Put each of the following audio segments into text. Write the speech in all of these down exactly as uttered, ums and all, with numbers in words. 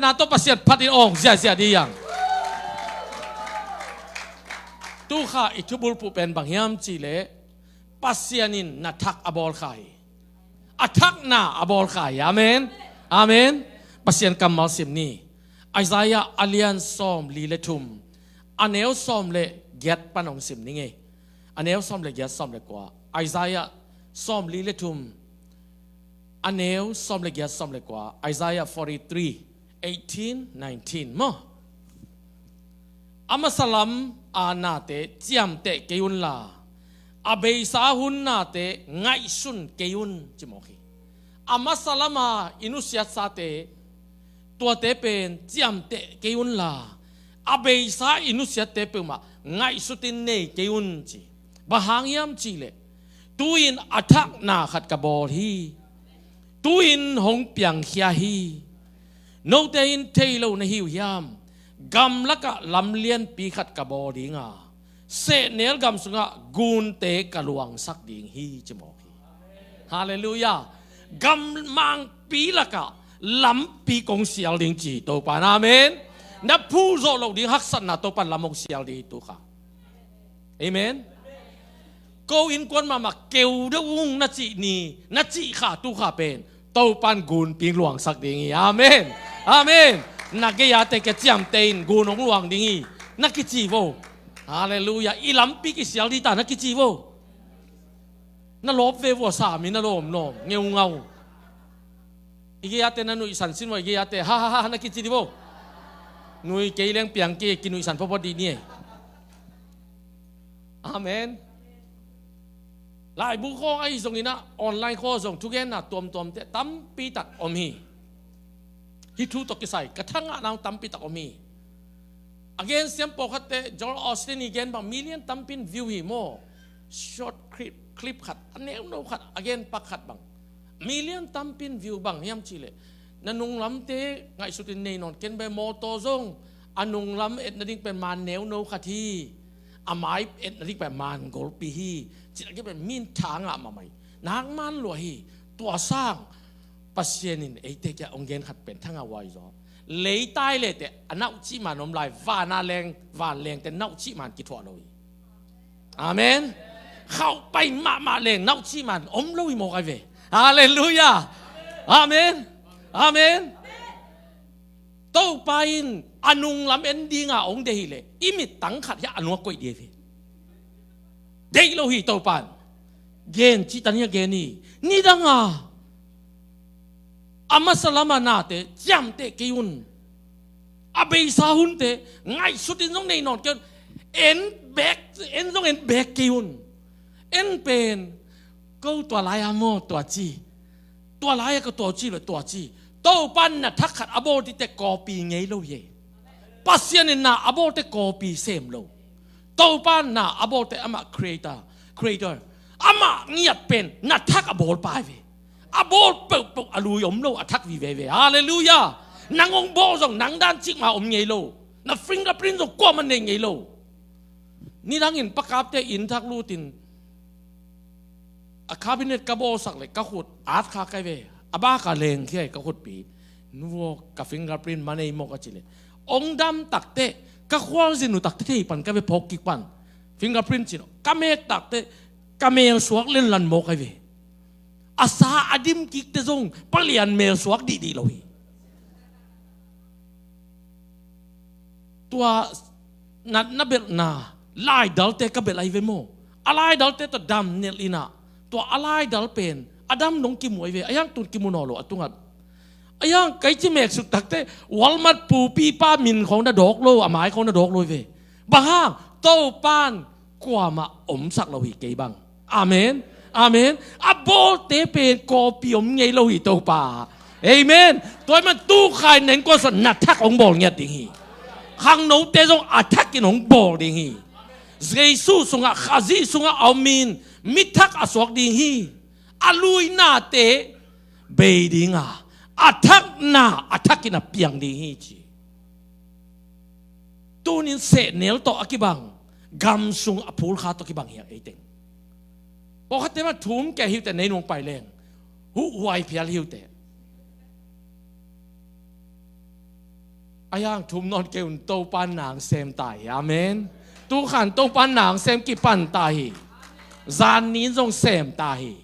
na tawh Pasian phat in awng ziahziah dih hiang. Tu kha i thubulphuh pen bang hiam cihleh, Pasian in na thak a bawl kha hi. A thakna a bawl kha hi. Amen. Amen. Pasian kammal sim ni. Isaiah a lian sawm li le thum, a neu sawm le giat pan hong sim ni ngei. A neu sawm le giat, sawm le kua. Isaiah sawm li le thum, a neu sawm le giat, sawm le kua. Isaiah forty three, eighteen, nineteen maw. A masa lam a nate ciamteh kei unla, a beisa hun nate ngaihsun kei un, ci mawk hi. A masa lama i nusiatsate, tuate pen ciamteh kei unla, a beisa i nusiatte peuhmah ngaihsutin nei kei un, ci. Bang hang hiam cihleh, tu-in a thakna khat ka bawl hi. Tu-in hong piangkhia hi. Note in thei lo na hi uh hiam? Gamlakah lam lianpi khat ka bawl dinga, sehnel gam sungah gunte ka luangsak ding hi, ci mawk hi. Halleluiah. Gam mangpi lakah lampi kong sial ding, ci Topa'n. Amen. Na phulzawh loh ding haksatna Topa'n lam hong sial ding hi tu kha. Amen. Ko innkuan mahmah keu deuh ung na cih ni, na cih kha tu kha pen Topa'n gunpi hong luangsak ding hi. Amen. Amen. Na gei-ate kia ciamteh in gun hong luang ding hi, na kici vo. Halleluiah. I lampi kisial ding ta, na kici vo. Na lawp ve vua, sa mi na lawm lawm ngeungau. I gei-ate na nuihsan sin vua, i gei-ate ha ha ha na kici dih vo. Nui kei leng piang kei, kinuihsan phawtphawt dih ni ei. Amen. Laibu khawng ahi zongin ah, online khawng zong thugenna tuamtuamte tampi tak om hi. Hih thu tawh kisai ka thangahna tampi tak om hi. A gen siam pawlkhatte, Joel Osteen i gen bang million tampin view hi maw. Short clip, clip khat, a neuno khat, a gen pak khat bang million tampin view. Bang hiam cihleh, na nunglamte ngaihsutin nei nawn ken ve. Mawtaw zong a nunglam et nading pen man neuno khat hi. A mai et nading pen man golpi hi. Cih a gen pen min thangah mahmah hi. Nak man lua hi. Tua sang Pasian in eite kia hong gen khat pen thangah huai zaw. Leitai leiteh a nauhcih man om lai, vana leng, vanlengte nauhcih man kithuah lo hi. Amen. Khauh pai mahmah leng nauhcih man om lo hi mawk ai ve. Halleluiah. Amen. Amen. Topa in a nunglam en dinga hong deih hileh, i mittang khat hiah a nungah koih dih ai ve. Deih lo hi Topa'n. Gen cihtan hiah gen hi. Nidanga a masa lama nate ciamteh kei un. A beisa hunte ngaihsutin zong nei nawn kei un. En bek, en zong en bek kei un. En pen, ko tua lai-a maw tua ci, tua lai-a ka tua ci lo tua ci. Topa'n na thak khat a bawl dingte copy ngei lo hi. Pasian in na a bawlte copy sem lo. Topa'n na a bawlte amah creator, creator. Amah ngiat pen na thak a bawl pai ve. A bawl peuhpeuh a lui om lo, a thak vive ve. Halleluiah. Nang hong bawl zong nang dan cikmah om ngei lo. Na fingerprint zong kuamah nei ngei lo. Nidangin Pa Kapte inn thak lutin, a cabinet ka bawlsak leh ka khut at kha kai ve. A bak a leng khia hi ka khutpi. Nu aw, ka fingerprint man ei maw ka ci leh, hong dam takteh ka khualzin uh takteh thei pan ka ve, phawk kik pan. Fingerprint cin aw, ka mek takteh ka mel suak lenlan maw kai ve. A sa a dim kikte zong palian mel suak dihdih lo hi. Tua natna belhna laidalte ka belh ahi ve maw. A laidalte tawh dam nelh in ah, tua a laidal pen a dam dong kimu ahi ve. A hiang tun kimu nawn lo a tungah. A hiang kai ci meksuk takteh Walmart pupipa min khawng na dawk lo, a mai khawng na dawk lo hi ve. Bang hang? Topa'n kuamah omsak lo hi kei bang. Amen. Amen. A bawlte pen copy om ngei lo hi Topa. Amen. Tua ahih man tu kha-in na innkuan sungah na thak hong bawl ngiat ding hi. Khangnote zong a thakin hong bawl ding hi. Jesu sungah, Khazih sungah a om in mi thak a suak ding hi. A luinate bei dinga, a thakna a thakin a piang ding hi ci. Tunin sehnel tawh a kibang, gam sung a phulkha tawh kibang hi a, eiteng. Pawlkhatte mah thum kei hi uh teh, nei nung pai leng huhhuai phial hi uh teh. A hiang thum nawn kei un, Topa in nang sem ta hi. Amen. Tukhan Topa in nang sem kipan ta hi. Zan ni in zong sem ta hi.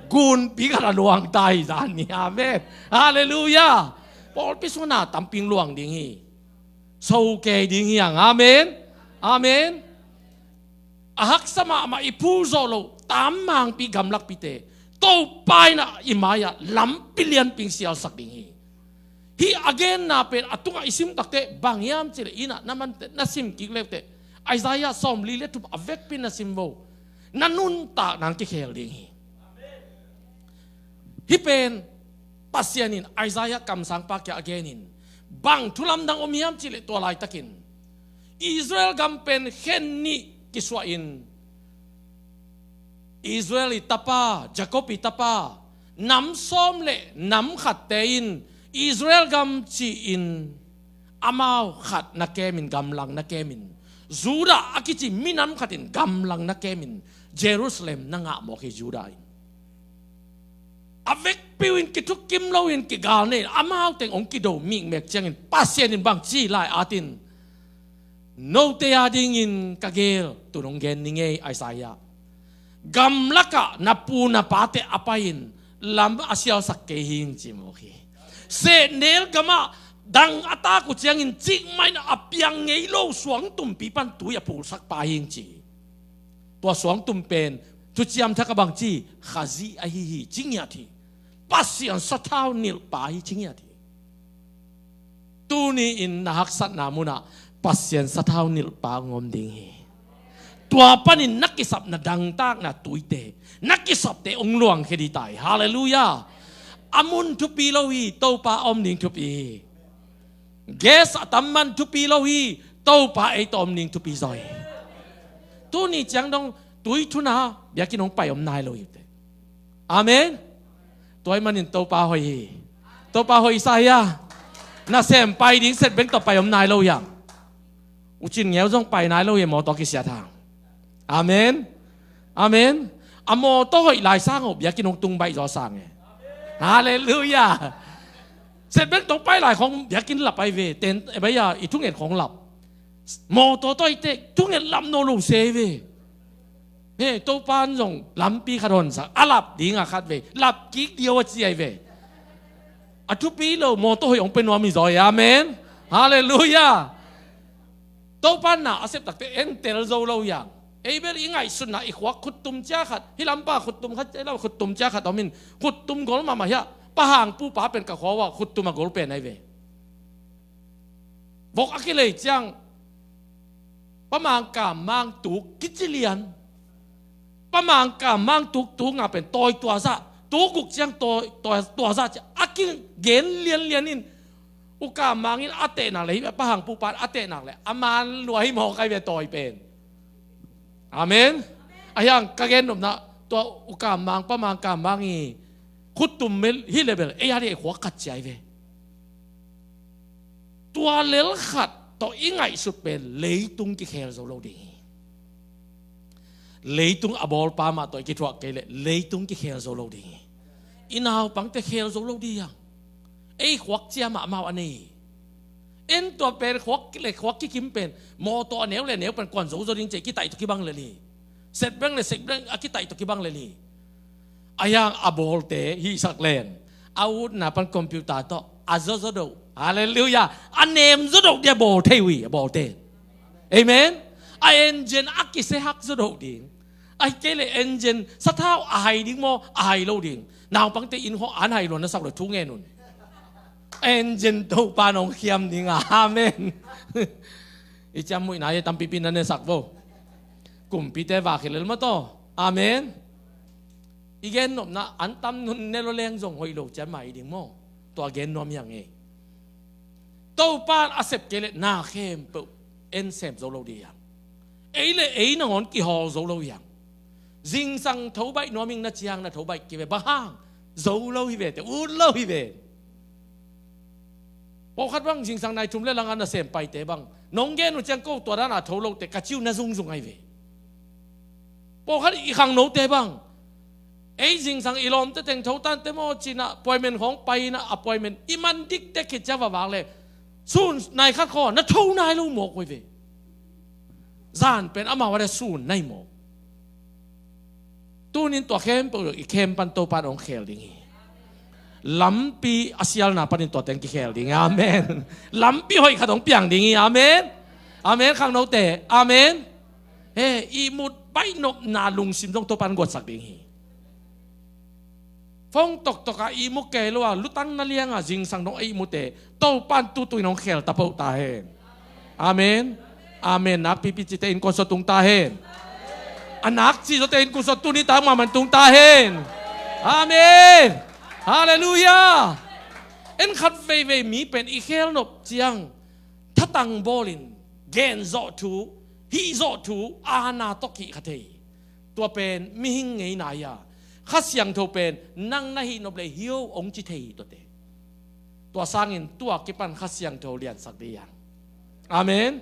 Gunpi khat a luang ta hi zan ni. Amen. Halleluiah. Pawlpi sungah na tampi luang ding hi. So kei ding hi ang. Amen. Amen. A haksa mahmah i phul zawh loh tammangpi gamlakpite Topa in a i mai-ah lampi lianpi in sialsak ding hi. Hih a genna pen a tungah i sim takteh bang hiam cihleh, inn ah na manteh na sim kik leuteh Isaiah sawmli le thum a vekpi in na sim vo. Na nuntak nang kikhel ding hi. Hih pen Pasian in Isaiah kamsangpa kiang a genin bang thu lamdang om hiam cihleh, tua laitakin Israel gam pen khen nih kisuahin Israel i tapa, Jacob i tapa, nam sawm le nam khatte in Israel gam ci-in amau khat na kemin, gamlang na kemin, Judah a kici minam khat in gamlang na kemin Jerusalem na ngah mawk hi. Judah in a vekpi uh in kithukim loin kigal nei in amau teng hong kido mikmek ciangin Pasian in bang ci lai atin, note a dingin ka gel tun hong gen ning ei, Isaiah. Gamlakah na pu na pate a pai-in lam a sialsak kei hi ing ci mawk hi. Sehnel gamah dang a tak uh ciangin cikmah in a piang ngei lo suangtumpi pan tui a pulsak pa hi ing ci. Tua suangtum pen Thuciam Thak ah bang ci, Khazih ahi hi ci ngiat hi. Pasian sathau nilhpa hi ci ngiat hi. Tuni-in na haksatna munah Pasian sathau nilhpa hong om ding hi. Tua panin na kisap na dangtakna tuite, na kisapte hong luangkhia ding ta hi. Halleluiah. A mun thupi lo hi, Topa a om ding thupi hi. Gas a tam man thupi lo hi, Topa ei tawh om ding thupi zaw hi. Tuni ciang dong tui thuna biakinn hong pai om nai lo hi uh teh. Amen. Tua ahih manin Topa hoih hi. Topa hoihsa hi a. Nasem pai ding State Bank tawh pai om nai lo hi hang. U Cin Ngeu zong pai nai lo hi, mawtaw kisiat hang. Amen. Amen. A mawtaw hoih lai sang uh biakinn hong tung baih zaw sang e. Halleluiah. State Bank tawh pai lai khong biakinn lap ahi ve. Ten, eh, bai a, i thunget khong lap. Mawtaw tawh i teh thunget lap nawn lo se ve. He, Topa in zong lampi khat honsak, a lap ding a khat ve, lap kik ding a ci ahi ve. A thupi lo, mawtaw hoih hong pia nuam hi zaw hi. Amen. Halleluiah. Topa in na a sep takteh en tel zo lo hi hang. Ei bel i ngaihsutna i khuak khuttum cia khat, hih lampa khuttum khat, hih lam khuttum cia khat om in, khuttum gol mahmah hi a, Pa Hang pupa pen ka khua uh a khuttum a gol pen ahi ve. Vok a kilei ciang Pa Mang Kam Mang tuk kici lian. Pa Mang Kam Mang tuk, tuk nga pen tawi tua zah, tuk guk ciang tawi, tawi tua zah ciang a kigen lianlian in, U Kam Mang in a teh nak leh, hih Pa Hang pupa in a teh nak leh a man lua hi mawk ahi ve tawi pen. Amen. A hiang ka gen nopna, tua U Kam Mang, Pa Mang Kam Mang i khuttum mel hi le bel ei a dih ei khuak khat cia ahi ve. Tua lel khat tawh i ngaihsut pen leitung kikhel zo lo ding hi. Leitung a bawlpa mah tawh i kithuah kei leh leitung kikhel zo lo ding hi. I naupangte khel zo lo ding hi hang. Ei khuak cia mah amau a nei hi. En tua pen khuak le khuak kikim pen mawtaw a neu le neu pen kuan zo zo ding ci-a kitaih tawh kibang lel hi. State Bank le State Bank a kitaih tawh kibang lel hi. A hiang a bawlte hihsak len a utna pan computer tawh a zawzaw doh. Halleluiah. A nem zawzaw doh ding a bawl thei uh hi a bawlte. Amen. A engine a kise hak zawzaw doh ding. Ahih kei leh engine sathau a hai ding maw, a hai lo ding. Naupangte inn khawng an hai luan na sak lo thu ngen un. Engine Topa in hong khiam ding a. Amen. I ciam muihna hi, tampipi na nesak vo. Kumpite vak hi lel mataw. Amen. I gen nopna an tam nun ne lo leng zong hoih lo cian mah hi ding maw? Tua gen nuam hi hang e. Topa in a sep kei leh na khempeuh en sem zo lo ding hi hang. Ei le ei nangawn kihawl zo lo hi hang. Zingsang tho baih nuam ing na ci hang na tho baih kei ve. Bang hang? Zo lo hi ve teh, ut lo hi ve. Pawlkhat bang zingsang nai thum le lang a nasem paite bang nong gen uh ciang ko tua dan a tho lote ka ci uh na zungzung ahi ve. Pawlkhat i khangnote bang ei zingsang i lawmte teng tho tante maw ci-in ah appointment khawng pai-in ah appointment i man dikte khit ciang va vak leh Sun nai khat khaw na tho nai lo mawk uh hi ve. Zan pen amau a le sun nai mawk. Tunin tua khempeuh i khem pan Topan hong khel ding hi. Lampi a sialna panin tua teng kikhel ding hi. Amen. Lampi hoih khat hong piang ding hi. Amen. Amen. Khangnote. Amen. He, ihmut baih nopna lungsim zong Topan guatsak ding hi. Phone toktok a ihmu kei lo a, lutang na liang a zingsang dong a ihmute Topan tutu in hong khel tapoh ta hen. Amen. Amen. Nakpipi cite innkuan sua tung ta hen. A nak ci zawte innkuan sua tuni tak maman tung ta hen. Amen. Halleluiah. En khat veivei mi pen i khel nop ciang thatang bawlin gen zawh thu, hih zawh thu, aana tawh kih kha thei. Tua pen mihing ngeina hi a, Kha Siangtho pen nang na hih nop le hio hong ci thei hi tuate. Tua sangin tua kipan Kha Siangtho liansak dih hiam? Amen.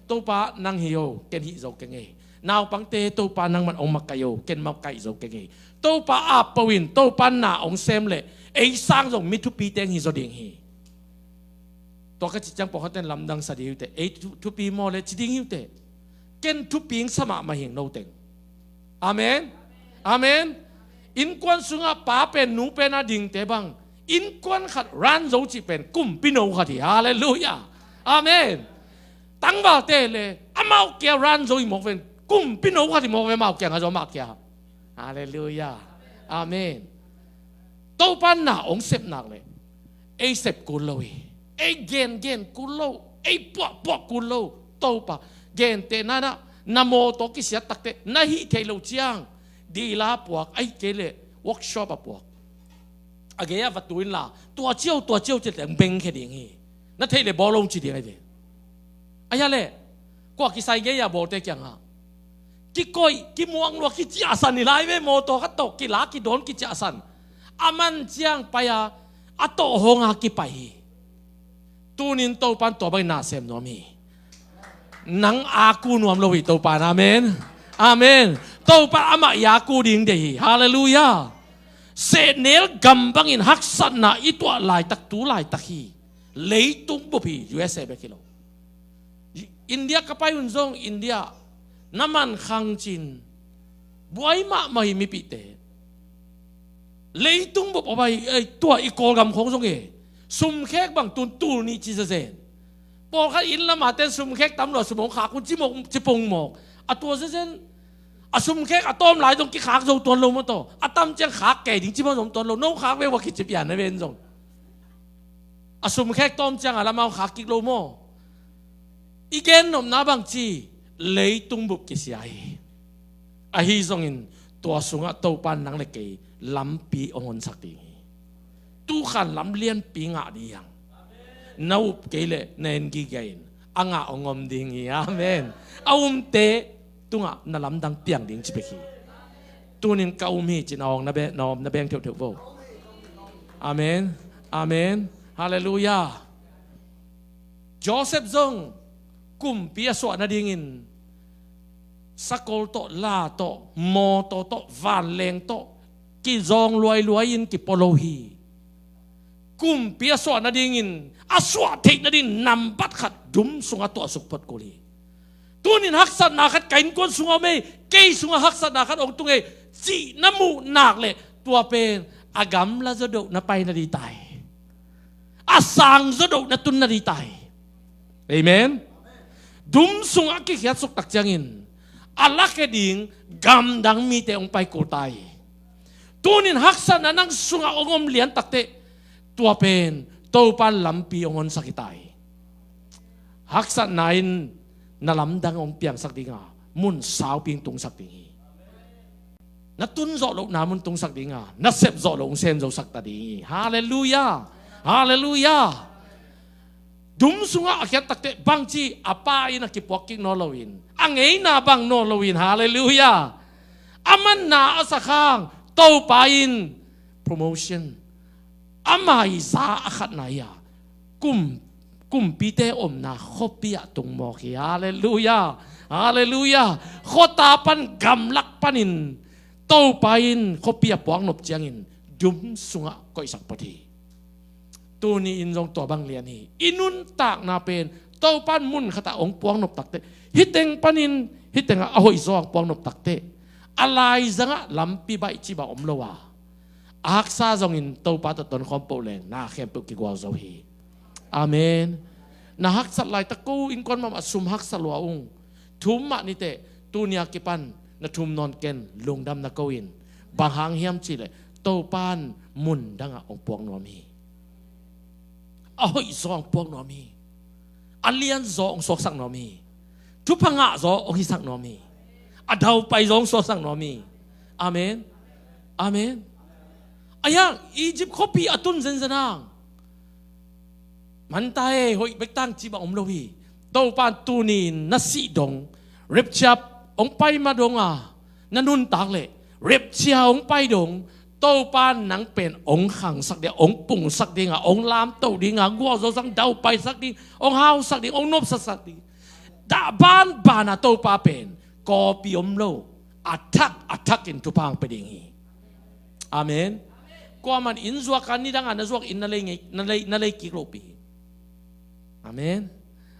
Topa nang hio, ken hih zo keng ei. Naupangte Topa nangman hong makaih o, ken makaih zo keng ei. Topa ap peuh in, Topa na hong sem le ei sang zong mi thupi teng hi zaw ding hi. Tua ka cih ciang pawlkhatten lamdang sa ding hi uh teh, ei thu-, thupi maw le ci ding hi uh teh. Ken thupi ing sa mahmah hing no teng. Amen. Amen. Innkuan sungah pa pen nu pen a dingte bang, innkuan khat ran zo cih pen kumpi no khat hi. Halleluiah. Amen. Tangvalte le amau kia ran zo hi mawk ven, kumpi no khat hi mawk ven, amau kiangah zo amah kia. Halleluiah. Amen. Topa na hong sep nak le ei sep kul lo hi. Ei gengen kul lo, ei puahpuah kul lo. Topa, gentehna in ah, na mawtaw kisiat takteh na hih theih loh ciang dealer puak, ahih kei leh workshop ah puak. A gei ah va tu inla, tua ciau, tua ciau ci leh bengkhia ding hi. Na theih leh bawl lo ci ding ahi ve. Ahi a leh, kua kisai gei a bawlte kiangah kikoih, kimuang lua, kiciahsan hi lai ve, mawtaw khat tawh kila, kidawn, kiciahsan. A man ciang pai a, a tawh hong a kipai hi. Tunin Topan tua bangin na sem nuam hi. Nang a ku nuam lo hi Topan. Amen. Amen. Topan amah i a ku ding deih hi. Halleluiah. Sehnel gam bangin haksatna i tuah laitak tu laitak hi. Leitung bup hi, U S A bek hi lo. India ka pai un zong India na man khang cin buai mahmah hi mipihte. Leitung bup a pai, ei, tua i Kawlgam khawng zong e. Sumkhek bang tun tul nih ci zezen. Pawlkhat inn lam a ten sumkhek tam lo a sum hong khak un ci mawk, ci pong mawk. A tua zezen. A sumkhek a tawm lai zong kikhak zo tuan lo maw taw. A tam ciang khak kei ding ci maw zong tuan lo. No khak ve ua kici pian na ven zong. A sumkhek tawm ciang a lam a hong khak kik lo maw. I gen nopna bang ci, leitung bup kisia hi. Ahi zongin tua sungah Topan nang le kei lampi hong honsak ding hi. Tukhan lam lianpi ngah ding hi hang. Na up kei leh na en gige in a ngah hong om ding hi. Amen. A umte tungah na lamdang piang ding ci bek hi. Tunin ka um hi ci na awng na be-, na awm na beng theuhtheuh vo. Amen. Amen. Halleluiah. Joseph zong kumpi a suah nadingin sakol tawh, la tawh, mawtaw tawh, vanleng tawh kizawng luailuai in kipua lo hi. Kumpi a suah nadingin, a suah theih nadingin nambat khat dum sungah tuahsuk phot kul hi. Tunin haksatna khat ka innkuan sungah om ei, kei sungah haksatna khat hong tung ei cih na muh nak leh tua pen a gamla zawdoh na pai nading ta hi. A sang zawdoh na tun nading ta hi. Amen. Dum sungah kikhiatsuk tak ciangin a lakhia ding gamdang mite hong pai kul ta hi. Tunin haksatna nang sungah hong om lian takteh tua pen Topan lampi hong honsak hi ta hi. Haksatna in na lamdang hong piangsak ding a, mun saupi hong tungsak ding hi. Na tun zawh lohna mun tungsak ding a, na sep zawh loh hong sem zosak ta ding hi. Halleluiah. Halleluiah. Dum sungah a khiat takteh bangci a pa in a kipuak kik nawn loin, a ngeina bang nawn loin, halleluiah, a manna a sakhang Topa in promotion, ama i za a khatna hi a, kum, kumpite omna khuapi ah tung mawk hi. Halleluiah. Halleluiah. Khuata pan gamlak panin Topa in khuapi a puak nop ciangin dum sungah koihsak phot hi. Tuni in zong tua bang lian hi. I nuntakna pen Topa in mun khatah hong puak nop takteh, hih teng panin hih tengah a hoih zaw hong puak nop takteh, a laizangah lampi baih cih bang om lo a, a haksa zongin Topa tawh tonkhawm poh leng na khempeuh kigual zo hi. Amen. Na haksat laitak ko innkuan mahmah sum haksa lua ung. Thum mah niteh, tuni a kipan na thum nawn ken, lungdam na ko in. Bang hang hiam cihleh Topa in mun dangah hong puak nuam hi. A hoih zaw hong puak nuam hi. A lian zaw hong suaksak nuam hi. Thupha ngah zaw hong hisak nuam hi. A daupai zaw hong suaksak nuam hi. Amen. Amen. Ahi hang Egypt khuapi a tun zenzen hang, manta e, hoih bek tang cih bang om lo hi. Topa in tuni in na sih dong, rapture hong pai ma dong a, na nuntak leh rapture hong pai dong, Topa in nang pen hong khangsak ding a, hong pungsak ding a, hong lamto ding a, gualzo sang daupaisak ding, hong hausak ding, hong nopsaksak ding. Dah banban a Topa pen kawpi om lo, a thak a thak in thupha hong pia ding hi. Amen. Kuaman inn zuak a nidang a na zuak inn na lei ngei, na lei, na lei kik lopi hi. Amen.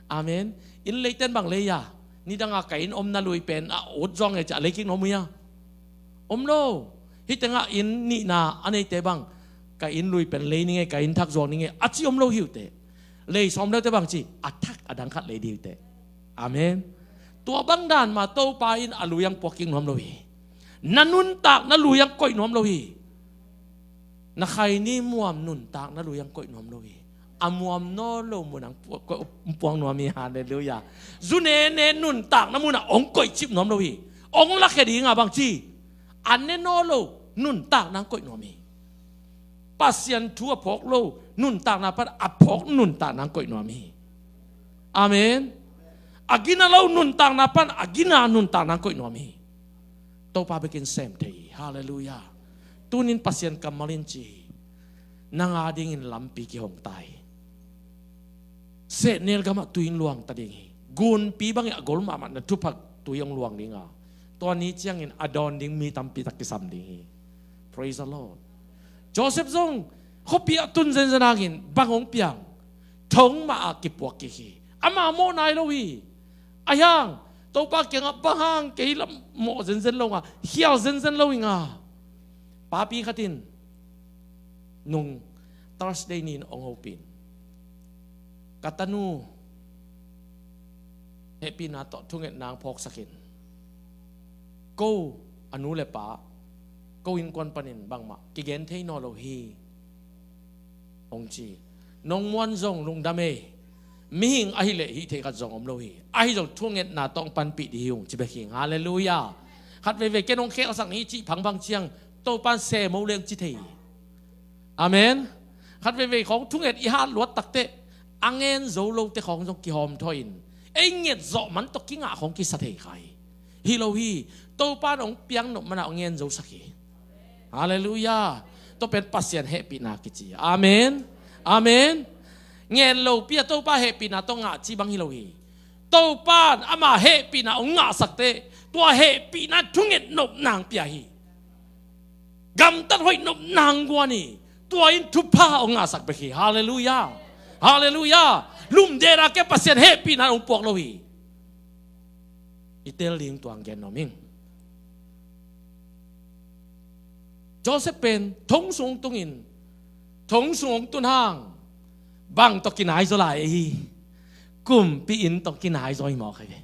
Amen. Inn leiten bang lei a, nidang a ka inn om na lui pen a ut zawng e ci a lei kik nuam uh hia? Om lo. Hih tengah inn nihna a neite bang, ka inn lui pen lei ning e, ka inn thak zuak ning e a ci om lo hi uh teh. Lei sawm leute bang ci, a thak a dang khat lei ding uh teh. Amen. Tua bang dan mah Topa in a lui hong puak kik nuam lo hi. Na nuntak na lui hong koih nuam lo hi. Na khaini muam nuntak na lui hong koih nuam lo hi. A muam naw lo mun hong puak, koih, puak nuam hi. Halleluiah. Zu nene nuntak na mun ah hong koih cip nuam lo hi. Hong lakhia ding a bang ci, a ne naw lo nuntak na hong koih nuam hi. Pasian thu a phawk lo nuntakna pan a phawk nuntakna hong koih nuam hi. Amen. A gina lo nuntakna pan a gina nuntakna hong koih nuam hi. Topa bekin sem thei hi. Halleluiah. Tunin Pasian kammal in ci hi. Nang a dingin lampi kihong ta hi. Sehnel gamah tui in luang ta ding hi. Gunpi bangin a gol mahmah na thupha tui hong luang ding a, tua ni ciangin a dawn ding mi tampi tak kisam ding hi. Praise the Lord. Joseph zong khuapi ah tun zenzen hangin bang hong piang? Thong mah ah kipuak kik hi. Ama mawh nai lo hi. Ahi hang Topa kiangah bang hang kei lam mawh zenzen lo nga, khial zenzen lo hi nga. Papi khat in nung Thursday ni in hong hopih in, ka tanu hehpihna tawh thungetna hong phawksak in, ko a nu le pa, ko innkuan panin bangmah kigen thei nawn lo hi, hong ci. Nong muan zong lungdam ei. Mihing ahih leh hih theih khat zong om lo hi. Ahi zong thungetna tawh hong panpih ding hi ung ci bek hi. Halleluiah. Khat veivei ken hong khelsak ni cih phangphang ciang Topa in sem o leng ci thei hi. Amen. Khat veivei khawng thunget i hat luat takteh a ngen zo lote khawng zong kihawm thaw in, ei nget zawh man tawh kingah khawng kisa thei kha hi. Hi lo hi. Topa in hong piak nop man a hong ngen zosak hi. Halleluiah. Tua pen Pasian hehpihna kici. Amen. Amen. Ngen lopi a Topa hehpihna tawh ngah cih bang hi lo hi. Topa in ama hehpihna hong ngahsak teh, tua hehpihna thunget nopna hong pia hi. Gamtat hoih nopna hong guan hi. Tua in thupha hong ngahsak bek hi. Halleluiah. Halleluiah. Lumdena ke Pasian hehpihna hong puak lo hi. I tel ding tua hong gen nuam ing. Joseph pen thong sung hong tungin, thong sung hong tun hang bang tawh kinai zaw lai hi? Kumpi inn tawh kinai zaw hi mawk hi ve.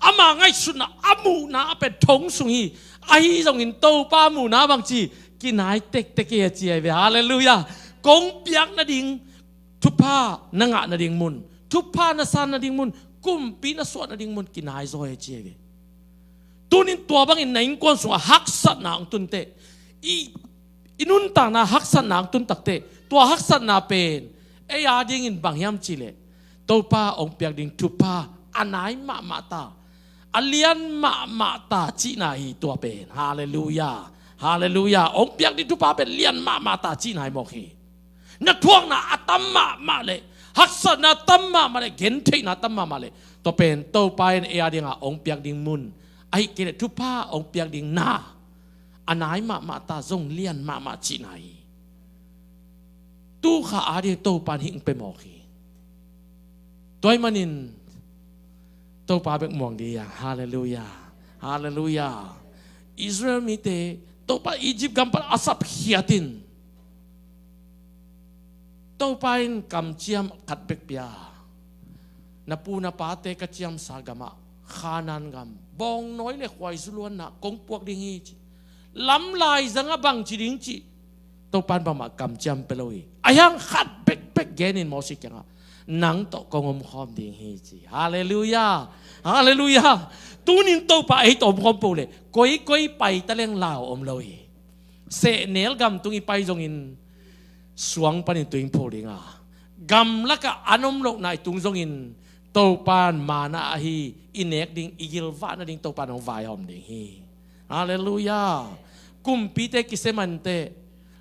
Ama ngaihsutna, a muhna a pen thong sung hi. Ahi zongin Topa muhna bang ci, kinai tektek hi a ci hi ve. Halleluiah. Kong piak nading thupha na ngah nading mun, thupha na san nading mun, kumpi na suah nading mun kinai zaw hi a ci hi ve. Tunin tua bangin na innkuan sungah haksatna hong tun teh, i, i nuntakna haksatna hong tun takteh, tua haksatna pen ei a dingin bang hiam cihleh, Topa hong piak ding thupha a nai mahmah ta, a lian mahmah ta cihna hi tua pen. Halleluiah. Halleluiah. Hong piak ding thupha pen lian mahmah ta cihna hi mawk hi. Na thuakna a tam mahmah leh, haksatna a tam mahmah leh, gentheihna a tam mahmah leh, tua pen Topa in ei a dinga hong piak ding mun, ahih kei leh thupha hong piak ding na a nai mahmah ta, zong lian mahmah cihna hi. Tu kha a ding Topa in hih hong pia mawk hi. Tua ahih manin Topa bek muang ding hi hang. Halleluiah. Halleluiah. Israel mite Topa Egypt gam pan a sapkhiat in Topa in kamciam khat bek pia. Na pu na pate ka ciamsa gamah, Khanaan gam, bawngnawi le khuaizu luanna kong puak ding hi ci. Lamlai zangah bangci ding cih Topa in bangmah kamciam pia lo hi. Ahi hang khat bekbek genin Mosi kiangah, nang tawh kong omkhawm ding hi ci. Halleluiah. Halleluiah. Tunin Topa ei tawh omkhawm peuh leh koikoi pai taleng lau om lo hi. Sehnel gam tung i pai zongin suang panin tuing pho ding a, gamlakah an om lohna i tung zongin Topa in manna ahi i nek ding, i gilvah nading Topa in hong vaihawm ding hi. Halleluiah. Kumpite kisia manteh,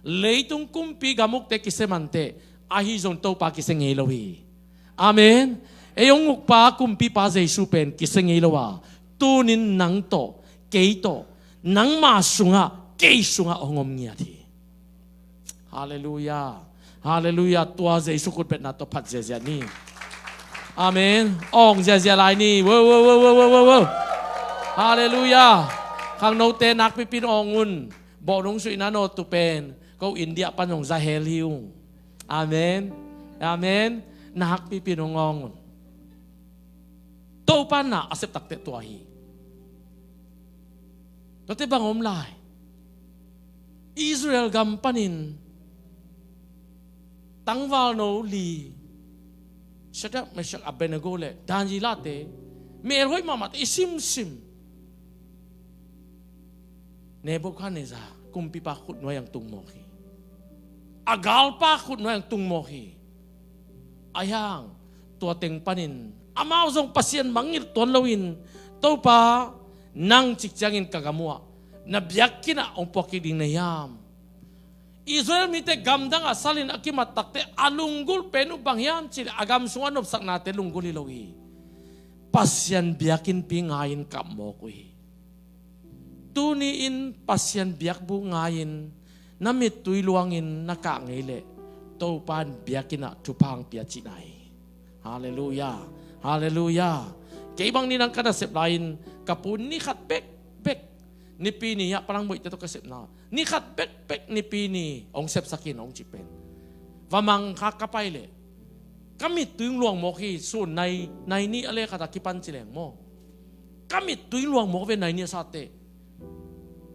leitung kumpi gamukte kisia manteh, ahi zong Topa kisia ngei lo hi. Amen. Ei hong ukpa kumpipa Jesu pen kisia ngei lo a, tunin nang tawh, kei tawh, nangma sungah, kei sungah hong om ngiat hi. Halleluiah. Halleluiah. Tua Jesu khutbetna tawh phat ziazia ni. Amen. Awng ziazia lai ni. Wo, wo, wo. Halleluiah. Khangnote nakpipin awng un. Bawh nung suihna nawtu pen ko India pan zong za hel hi ung. Amen. Amen. Nakpipin hong awng un. Topa na a sep takteh tua hi. Tuate bang om lai? Israel gam panin tangvalno li, Shadrach, Meshach, Abednego le Danielate, melhoih mahmahte i simsim, Nebuchadnezzar kumpipa khutnuai ang tung mawk hi. A galpa khutnuai ang tung mawk hi. Ahi hang tua teng panin amau zong Pasian mangngilh tuan loin, Topa, nang cik ciangin ka gam uhah na biakinn ah hong puak kik ding na hiam? Israel mite gamdang ah salin a kimat takteh a lunggulh pen uh bang hiam cih leh a gam sungah nopsaknate lunggulh hi lo hi. Pasian biakinnpi ngai-in kap mawk uh hi. Tuni-in Pasian biakbuk ngai-in na mittui luangin na kah ngei leh Topa in biakinn ah thupha hong pia cihna hi. Halleluiah. Halleluiah. Kei bang ni nang ka nasep lai-in ka pu in ni khat bekbek, Nipi ni ah palangmuihte tawh ka sepna, ni khat bekbek Nipi ni hong sepsak in hong cih pen, va mang kha ka pai leh ka mittui hong luang mawk hi. Sun nai, nai nih a lekhat a kipan ci leng maw, ka mittui hong luang mawk ve nai nih a satteh.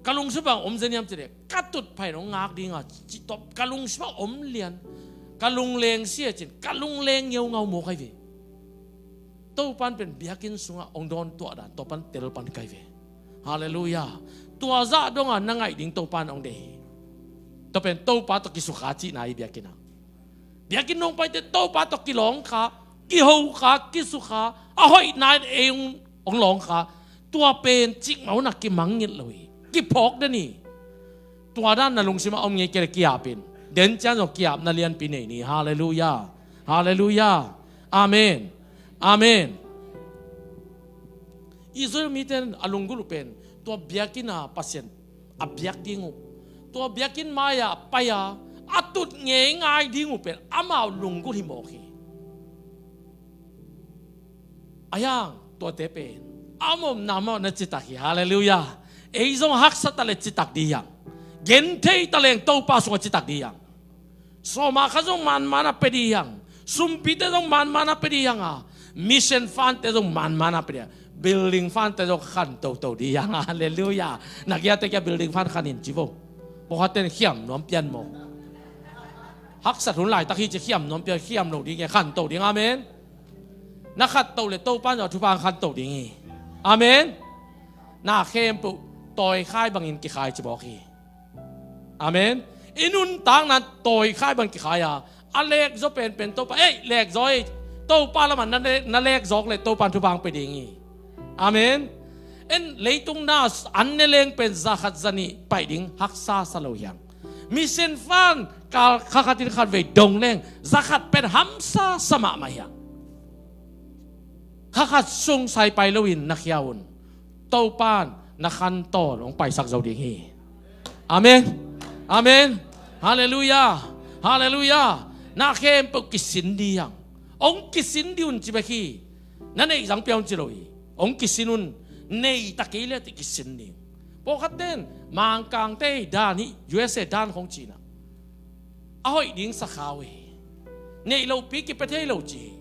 Ka lungsim bang om zen hiam cih leh ka tutphah in hong ngak ding a cih tawh ka lungsim ah om lian. Ka lungleng sia cin ka lungleng ngeungau mawk ahi ve. Topa in pen biakinn sungah hong dawn tuah dan tua pan tel pan kai ve. Halleluiah. Tua zah dongah na ngaih ding Topa in hong deih hi. Tua pen Topa tawh kisukha cihna hi biakinn ah. Biakinn hong paite Topa tawh kilawngkha, kihokha, kisukha, a hoihna in ei hong, hong lawngkha. Tua pen cikmah hun ah kimangngilh lo hi. Kiphawk den hi. Tua dan na lungsim ah om ngei kei leh ki-ap in. Den ciang zong ki-apna lianpi nei ni. Halleluiah. Halleluiah. Amen. Amen. Israel mite in a lunggulh uh pen tua biakinn ah Pasian a biak ding uh, tua biakinn mai-ah pai-a a tut ngeingai ding uh pen amau lunggulh hi mawk hi. Ahi hang tuate pen a om omna mah na citak hi. Halleluiah. Ei zong haksa ta leh citak ding hi hang. Genthei ta leng Topa sungah citak ding hi hang. Sawma kha zong manmana pia ding hi hang. Sumpite zong manmana pia ding hi hang a, mission fund-te zong manmana pia ding hi hang. Building fund-te zong khan toto ding hi hang. Halleluiah. Na kiate kia building fund khan in ci vo. Pawlkhatte in khiam nuam pian maw? Haksat hun laitak hi ci khiam nuam pian, khiam lo ding e, khan to ding. Amen. Na khat to leh Topa in zong thupha khan to ding hi. Amen. Na khempeuh tawikhai bangin kikhai ci mawk hi. Amen. I nuntakna tawikhai bang kikhai a, a lekzaw penpen Topa, ei, lekzaw ei, Topa lamah na le-, na lekzawk leh Topa in thupha hong pia ding hi. Amen. En leitung na an ne leng pen zakhat zanih pai ding haksa sa lo hi hang. Mission fund kal kha khatin khatvei dong leng zakhat pen hamsa sa mahmah hi hang. Kha khat sung sai pai loin na khia un. Topa in na khantawn hong paisak zo ding hi. Amen. Amen. Halleluiah. Halleluiah. Na khempeuh kisin ding hi hang. Hong kisin ding un ci bek hi. Na neih zang pia un ci lo hi. Hong kisin un, nei ta kei le teh kisin ding. Pawlkhat ten Mangkangte dan hi, U S A dan khong cihna. A hoih ding sa kha uh hi. Neih lohpi kipia thei lo ci hi.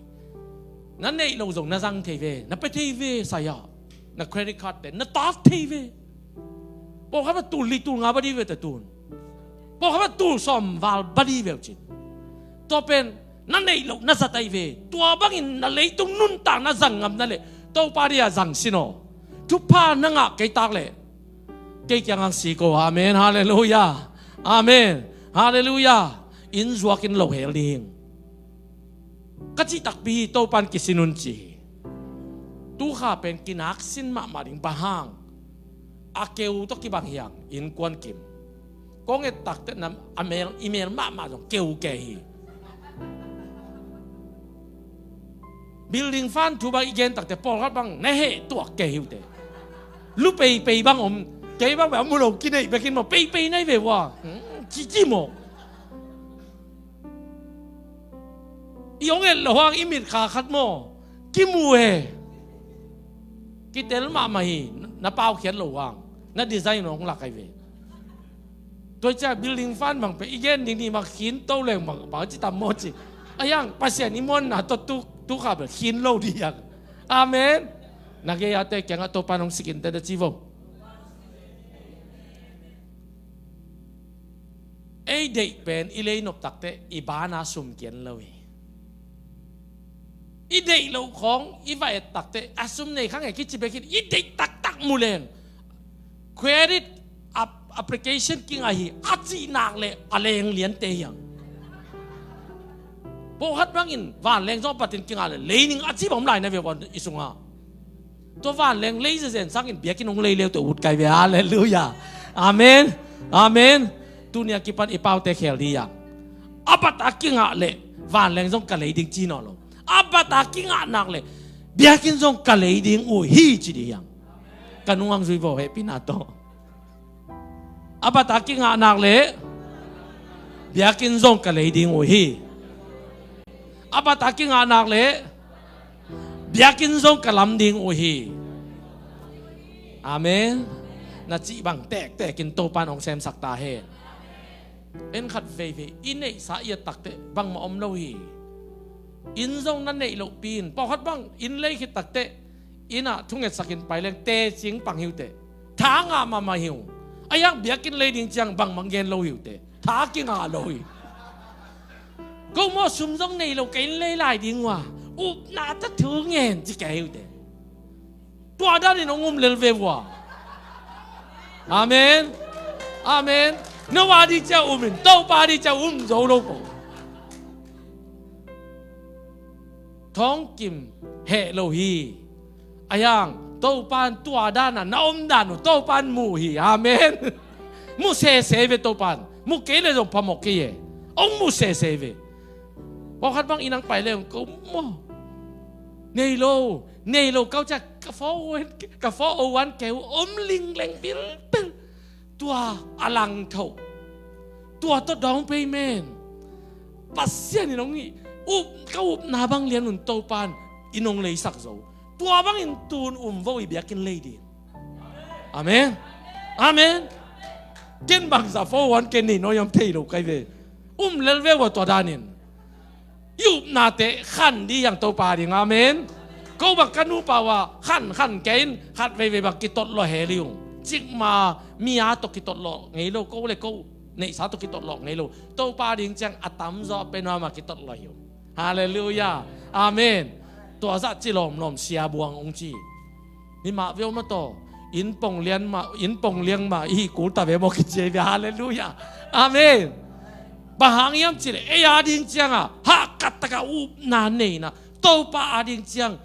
Na neih loh zong na zang thei ve, na pia thei ve, sai-ah. Na credit card te na tav thei ve. Pawlkhat bang tul li tul nga ba ding ve ta tun. Pawlkhat bang tul sawm val ba ding ve uh cin. Tua pen na neih loh na zat ahi ve. Tua bangin na leitung nuntak na zang ngam na leh Topa dia zang sin aw. Thupha na ngah kei tak leh kei kiangah sik o. Amen. Halleluiah. Amen. Halleluiah. Inn zuakin lo hel ding. Ka cih takpi hi, Topan kisin un ci hi. Tukha pen kinak sin mahmah ding, bang hang? A keu tawh kibang hi hang, innkuan kim. Kong et takte nam a mel, i mel mahmah zong keu ke hi. Building fund thu bang i gen takte pawlkhat bang na heh tuak ke hi uh teh. Lu peipei bang om, kei bang bang mu lo kineih bekin maw, peipei nai ve ua. Hmm, cici maw. I hong et loh hang i mit kha khat maw, kimu e. Kitel mahmah hi, na paukhiat loh hang, na design hong lak ahi ve. Tua ciang building fund bang pen i gen ding ni, mak khin to leng bang, bang ci tam maw ci. A hiang, Pasian i muanna tawh tu, tukha bel khin lo ding hiang. Amen. Na gei-ate kiangah Topan hong sikin teh da ci vo. Ei deih pen i lei nop takte i bana sum kian lo hi. I deih loh khawng i va et takte a sum nei kha ngei kici bekin i deih taktak mu leng credit ap-, application kingah hi a cih nak leh a leng liante hiang. Pawlkhat bangin vanleng zong a patin kingah leh leining a ci bang om lai na ve ua i sungah. Tua vanleng lei zezen sangin biakinn hong lei leute ut kai ve. Halleluiah. Amen. Amen. Tuni a kipan i paute khel ding hiang. A bat a kingah leh vanleng zong ka lei ding ci nawn lo. A bat a kingah nak leh biakinn zong ka lei ding uh hi ci ding hiang. Ka nung hong zui vo hehpihna tawh. A bat a kingah nak leh biakinn zong ka lei ding uh hi. A bat a kingah nak leh biakinn zong ka lam ding uh hi. Amen. Na cih bang tektekin Topan hong semsak ta hen. En khat veivei i neihsa i et takte bangmah om lo hi. Inn zong na neih lohpi in, pawlkhat bang inn lei khit takte inn ah thungetsakin pai leng tecing pang hi uh teh. Tha ngah mahmah hi uh. A hiang biakinn lei ding ciang bangmah gen lo hi uh teh. Tha kingah lo hi. Ko maw sum zong nei lo ka inn lei lai ding ua. Upna tawh thu ngen ci ka hi uh teh. Tua danin hong um lel ve ua. Amen. Amen. No a ding ciang um in, Topa ding ciang um zo lo ko. Thawngkim heh lo hi. A hiang, Topan tua dana na om dan uh Topan mu hi. Amen. Mu sese ve Topan. Mu kei le zong phamawh kei e. Hong mu sese ve. Pawlkhat bang i nang pai le hong ko maw. Nei lo, nei lo kau ciang ka four oh one, ka four oh one ke uh om lingleng bilbel. Tua a langthoh. Tua tawh down payment. Pasian in hong hi. Up, ka upna bang lian un Topan in hong leisak zo. Tua bangin tun um vo i biakinn lei ding. Amen. Amen. Ken bangzah four oh one ke nei nawn hiam thei lo kai ve. Um lel ve ua tua danin. I upnate khan ding hiang Topa ding. Amen. Ko bang ka nupa ua khan khan kei in khat veivei bang kitot lua hel hi ung. Cikma mi a tawh kitot lua ngei lo, ko le ko neihsa tawh kitot lua ngei lo. Topa ding ciang a tamzaw a pe nuam a kitot lua hi ung. Halleluiah. Amen. Tua zah ci lawmlawm siabuang hong ci. Ni mah ve om a taw. Inn pong lian mah, inn pong liang mah i hih kul ta ve maw kici hi ve. Halleluiah. Amen. Bang hang hiam cih leh ei a ding ciangah hahkat takah upna neihna, Topa a ding ciang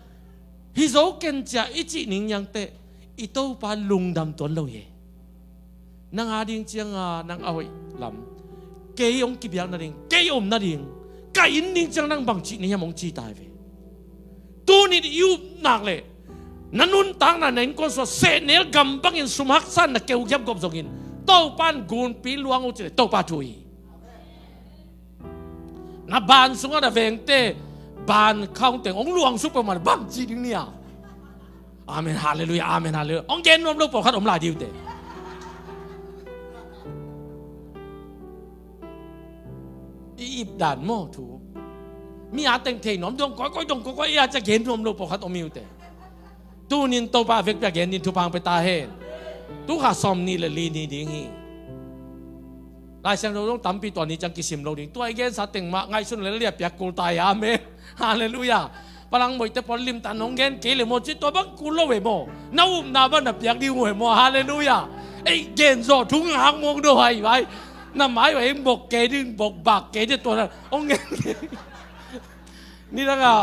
hi zo ken cia i cih ning hiang teh i Topa lungdam tuan lo hi. Nang a ding cianga nang a hoih lam, kei hong kibiak nading, kei om nading, ka inn ding ciang nang bang cih ni hiam hong ci ta hi ve. Tuni i up nak leh na nuntakna na innkuan sungah sehnel gam bangin sum haksa na keu giap gop zongin Topan gunpi luang uh cih leh Topa thu hi. Na ban sungah na vengte ban khawng teng hong luang suk peuhmah bang ci ding nia. Amen, halleluiah, amen, halleluiah. Hong gen nuam lo pawlkhat om lai dih uh teh. I ip dan maw thu. Mi a teng thei nuam dong kawikawi, dong kawikawi, i a ciah gen nuam lo pawlkhat om hi uh teh. Tunin Topa a vekpi a gen ding thupha hong pia ta hen. Tu kha sawm nih le li ni ding hi. Lai Siangtho zong tampi tua ni ciang kisim lo ding. Tua i gensa teng mah ngaihsun le liah piak kul ta hi. Amen. Halleluiah. Palang moite pawl limtan hong gen kei le maw ci tua bang kul lo ve maw. Na upna bang na piak ding uh ve maw. Halleluiah. Ei gen zawh thu ngak mawk do hai vai. Na mai vai bok kei ding bok bak kei ding tua na hong gen kei. Nidang a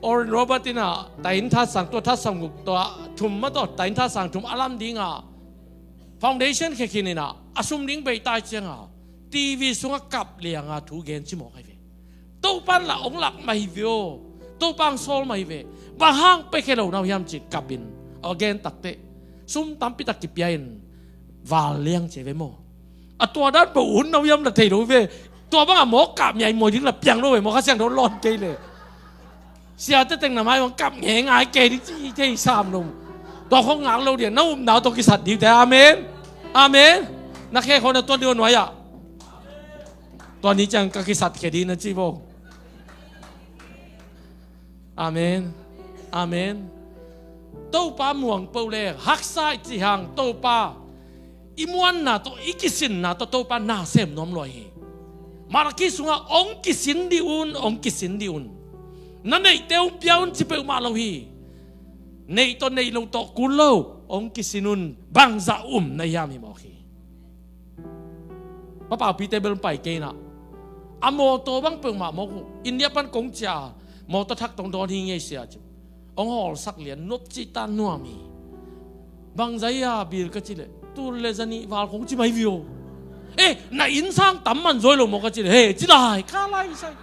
Oral Roberts in a tahin thatsang tua thatsang guk tua thum mah tawh tahin thatsang thum a lam ding a foundation khekhin in a a sum ding bei tai ciang a TV sungah kap liang a thu gen ci mawk ahi ve. Topan lah hong lak mah hi ve aw. Topa hong sawl mah hi ve. Bang hang pekhe lo na uh hiam ci kap in a gen takteh sum tampi tak kipia in val liang ci ve maw. A tua dan bawh hun na uh hiam na thei lo ve. Tua bang a mawk kap ngiai mawi ding la piang lo ve maw Kha Siangtho lawn kei le. Siate teng na mai bang kap ngiai ngai kei ding ci thei sam lo. Tua khong ngak lo dia na upna uh tawh kisat dih uh teh. Amen. Amen. Na khe khong na tuan dih uh nuai ah. Tua ni ciang ka kisat khe dih na ci bo. Amen. Amen. Topa muang peuh le haksa i cih hang Topa i muanna tawh i kisinna tawh Topa na sem nuam lua hi. Malakhi sungah hong kisin dih un, hong kisin dih un. Na neihte hong pia un ci peuhmah lo hi. Neih tawh neih lo tawh kul lo hong kisin un. Bangzah um na hiam hi mawk hi. Papaupite bel pai kei na a mawtaw bang peuhmah mawk uh India pan kong cia a mawtaw thak tong dawn hi ngei sia ci. Hong hawlsak lian nop cih ta nuam hi. Bangzah hi a bil ka ci leh tul le zanih val kong ci mai vio. Eh na innsang tam man zawi lo maw ka ci leh he ci lai ka lai sai.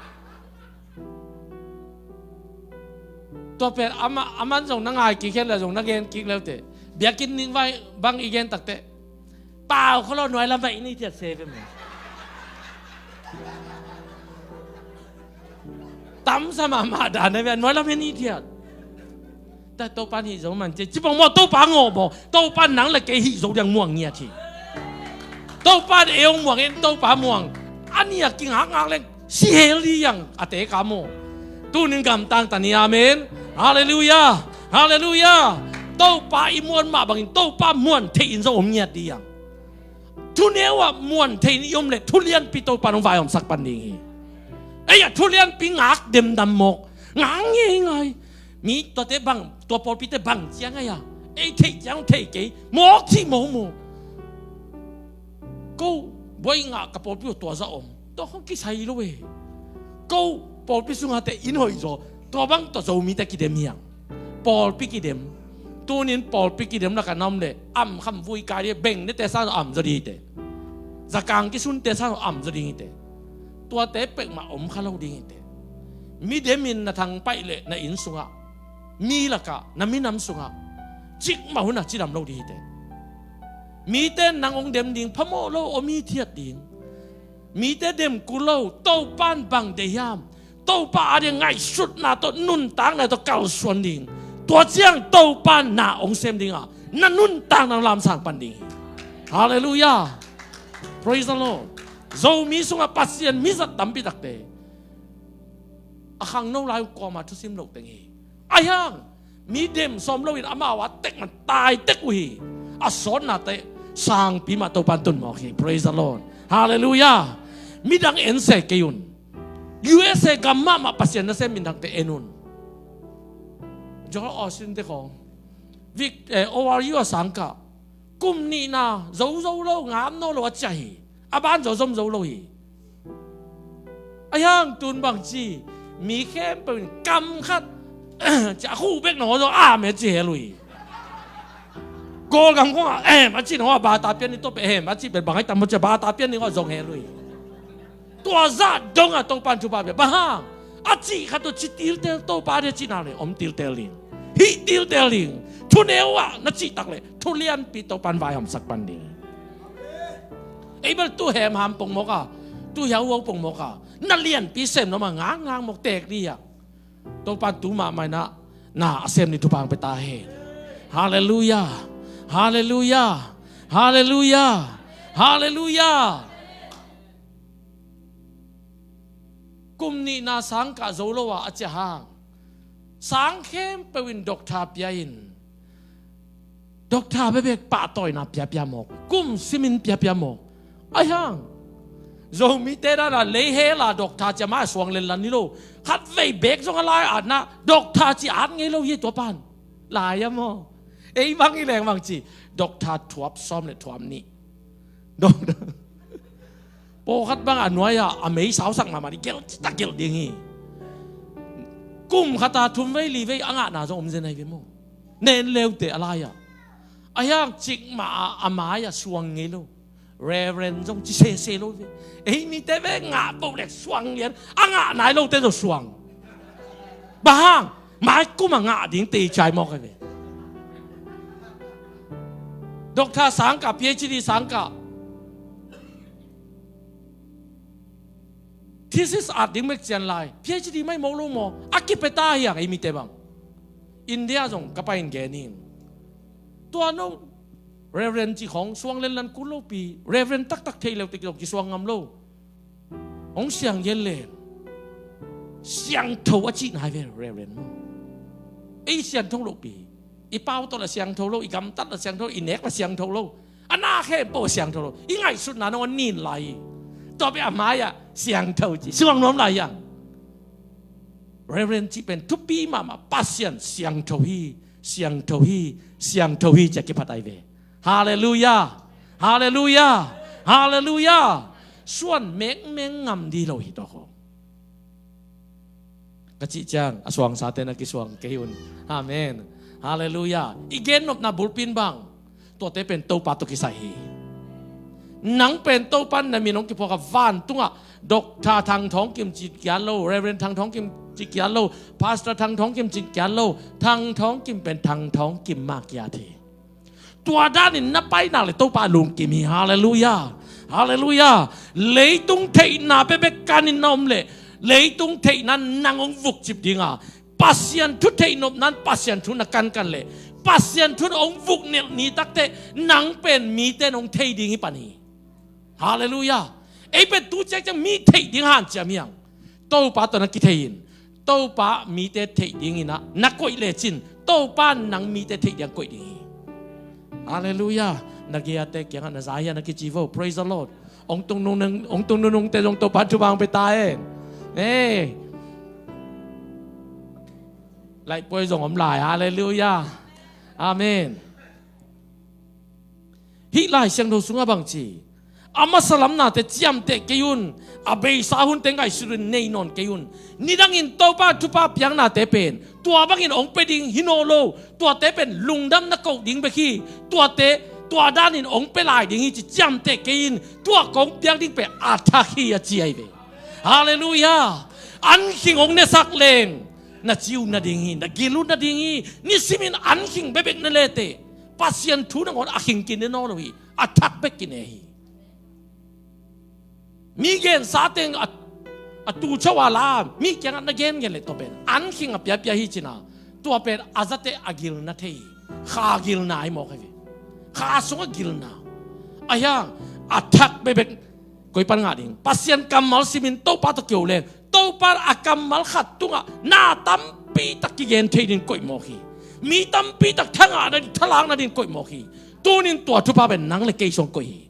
Tua pen aman zong na ngai kik hen le zong na gen kik leute biakinn ning vai bang i gen takteh pau khaw lo nuai lam ah i ni thiat se ve maw. Tamsa mahmah dan a ve nuai lam ah i ni thiat. Ta Topan hih zo man ci ci bang maw Topa ngawh maw Topan nang le kei hih zo diang muang ngiat hi. Topan ei hong muang en Topa muang a ni a kingakngak leng si hel dih hiang a teka maw. Tunin gamtang ta ni amen. Halleluiah. Halleluiah. Topa i muan mah bangin Topa muan theih in zong om ngiat dih hiang. Thuneu ah muan theih in i om leh thulianpi Topa nong vaihawmsak pan ding hi. Ei a thulianpi ngak demdam mawk ngak ngeingai. Mi tuate bang tua pawlpite bang ciang ai a ei theih ciang theih kei mawk cih mawk maw. Ko buai ngah ka pawlpi uh tua zah om tua khong kisai lo e. Ko pawlpi sungah te in hoih zaw tua bang tua Zomite kidem hiang. Pawlpi kidem. Tunin pawlpi kidem laka na om le am kham vui kai dih beng nete sa am zaw ding hite. Zakang kisunte sa am zaw ding hite. Tuate pekmah om kha lo ding hite. Mi demin na thangpaih le na inn sungah mi lakah na minam sungah cikmah hun a cidam lo ding hite. Mite nang hong dem ding phamawh lo om hithiat ding. Mite dem kul lo Topan bang deih hiam? Topa a ding ngaihsutna tawh nuntakna tawh kalsuan ding. Tua ciang Topa na hong sem ding a na nuntakna lamsang pan ding hi. Halleluiah. Praise the Lord. Zomi sungah Pasian mizat tampi takte a khangno lai uh kuama thusim loh teng hi. Ahi hang mi dem sawm loin amau a tek man tai tek uh hi. A sawtnate sangpi mah Topan tun mawk hi. Praise the Lord. Halleluiah. Midang en se kei un. USA gam mahmah Pasian nasem minthangte en un. Joel Osteen te khawng Vic, eh, O R U a sangkah kum nihna zo zo lo ngam naw lo a ciah hi. A ban zo zom zo lo hi. A hiang tun bang ci mi khempeuh in kam khat ci a khu bek naw zo a me ci hel uh hi. Kawlgam khawngah em a ci naw a bata pian ni tawh pe em a ci pen bang ai tam maw ci a bata pian ni khawng zong hel uh hi. Tua zah dongah Topan thupha pia bang hang a cih khat uh ci tiltel Topa dia cihna le om tiltel ding. Hih tiltel ding. Thuneu ah na cihtak le thulianpi Topan vaihawmsak pan ding. Ei bel tu hemham pongmawk a tu hiauhuau pongmawk a Na lianpi sem nuam a ngangngang mawk tek dih ah. Topan tu mahmah in ah na a sem ni thupha hong pia ta hen. Halleluiah. Halleluiah. Halleluiah. Halleluiah. Kum nihna sang kah zo lo ah a ciah hang sang khempeuh in doctor pia in, doctor bekbek pahtawina piapia mawk, kum simin piapia mawk. Ahi hang Zomite dan a lei hel a doctor ci a mai suang lenlan hi lo. Khatvei bek zong a lai atna doctor ci at ngei lo hi tua pan. Lai a maw? Ei bang i leng bang ci doctor thuap sawm le thuap nih. Doctor pawlkhat bang a nuai-ah a mei sausak mahmah ding, gelh citak gelh ding hi. Kum khat a thum vei li vei a ngahna zong om zen ahi ve maw? Nen leute a lai-ah. Ahi hang cikmah a a mai-ah suang ngei lo. Reverend zong ci sese lo ve. Ei mite ve ngah boh lek suang lian a ngah nai lote zong suang. Bang hang mai kum a ngah ding tei cai mawk ahi ve. Doctor sang kah, PhD sang kah, thesis at ding mek cian lai, PhD mai mawk lo maw? A kipia ta hiang ei mite bang. India zong ka pai in gen in. Tua no Reverend ci khong suang lenlan kul lopi, Reverend taktak thei leute zong kisuang ngam lo. Hong siang gen leng siangtho a cihna hi ve Reverend maw? Ei siangtho lopi. I pau tawh la siangtho lo, i gamtat la siangtho lo, i nek la siangtho lo. A na khempeuh a siangtho lo. I ngaihsutna nong a nin lai hi. Tua bek a mai-ah siangtho ci suang nuam lai hiang. Reverend cih pen thupi mahmah, Pasian siangtho hi, siangtho hi, siangtho hi ci a kiphat ahi ve. Halleluiah. Halleluiah. Halleluiah. Suan mengmeng ngam dih lo hi tua khong. Ka cih ciang a suangsate na kisuang kei un. Amen. Halleluiah. I gennopna bulpi in bang, tuate pen Topa tawh kisai hi. Nang pen Topa in na min hong kiphuak a, vantungah Doctor Thang Thawng Kim ci kiat lo, Reverend Thang Thawng Kim ci kiat lo, Pastor Thang Thawng Kim ci kiat lo. Thang Thawng Kim pen Thang Thawng Kim mah kiat hi. Tua danin na pai nak leh Topa a lungkim hi. Halleluiah. Halleluiah. Leitung theihna bekbek kanin na om leh leitung theihna in nang hong vukcip ding a, Pasian thu theih nopna in Pasian thu na kankan leh Pasian thu in hong vuknelh ni takteh nang pen mite in hong thei ding hi pan hi. Halleluiah. Ei pen tu ciangciang mi theih ding hanciam hiang. Topa tawh na kithei in, Topa mite theih dingin ah na koih lecin Topa in nang mite theih ding koih ding hi. Halleluiah. Na gei-ate kiangah na za hian a kici vo. Praise the Lord. Hong tung nunung, hong tung nunungte zong Topa thupha hong pia ta hen. Ei, laihpuai zong om lai. Halleluiah. Amen. Hih Lai Siangtho sungah bangci, a masa lam nate ciamteh kei un, a beisa hunte ngaihsut un, nei nawn kei un. Nidangin Topa thupha piaknate pen tua bangin hong pia ding hi nawn lo. Tuate pen lungdam na koh ding bek hi. Tuate tua danin hong pia lai ding hi ci ciamteh kei in. Tua kong piak ding pen a thak hi a ci ahi ve. Halleluiah. An khing hong nesak leng na ci uh nading hi, na gil uh nading hi. Nisimin an khing bekbek na leteh Pasian thu nangawn a khing kine nawn lo hi. A thak bek kine hi. Mi gensa teng a, a tucho a la mi kiangah na gengen leh tua pen an khing a piapia hi cina. Tua pen a zateh a gilna thei hi. Kha gilna hi mawk ahi ve. Kha sungah gilna. Ahi hang a thak bekbek koi pan ngah ding? Pasian kammal simin Topa tawh kio leng Topa a kammal khat tungah na tampi tak kigen thei ding koih mawk hi. Mi tampi tak thangah nading, thalak nading koih mawk hi. Tunin tua thupha pen nang le kei sung koih hi.